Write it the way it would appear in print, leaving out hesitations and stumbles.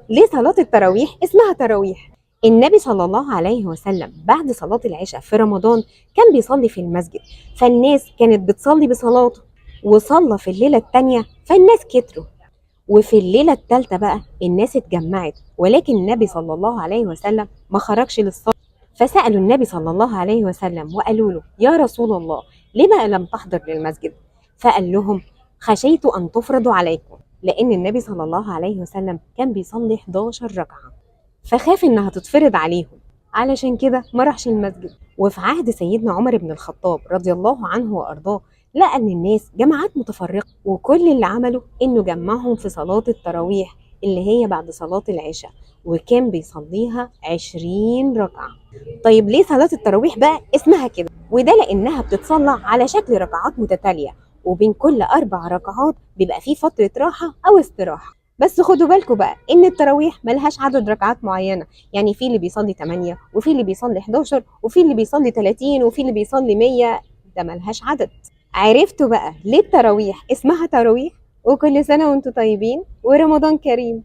ليه صلاة التراويح اسمها تراويح؟ النبي صلى الله عليه وسلم بعد صلاة العشاء في رمضان كان بيصلي في المسجد، فالناس كانت بتصلي بصلاته، وصلى في الليلة التانية فالناس كتروا، وفي الليلة التالتة بقى الناس اتجمعت، ولكن النبي صلى الله عليه وسلم ما خرجش للصلاة. فسألوا النبي صلى الله عليه وسلم وقالوا له: يا رسول الله، لما لم تحضر للمسجد؟ فقال لهم: خشيت أن تفرض عليكم، لأن النبي صلى الله عليه وسلم كان بيصلي 11 ركعة، فخاف إنها تتفرض عليهم، علشان كده ما راحش المسجد. وفي عهد سيدنا عمر بن الخطاب رضي الله عنه وأرضاه لقى إن الناس جماعات متفرقة، وكل اللي عمله إنه جمعهم في صلاة التراويح اللي هي بعد صلاة العشاء، وكان بيصليها 20 ركعة. طيب ليه صلاة التراويح بقى اسمها كده؟ وده لأنها بتتصلى على شكل ركعات متتالية، وبين كل 4 ركعات بيبقى فيه فترة راحة أو استراحة. بس خدوا بالكم بقى إن التراويح ملهاش عدد ركعات معينة، يعني في اللي بيصلي 8، وفي اللي بيصلي 11، وفي اللي بيصلي 30، وفي اللي بيصلي 100، ده ملهاش عدد. عرفتوا بقى ليه التراويح اسمها تراويح؟ وكل سنة وانتوا طيبين ورمضان كريم.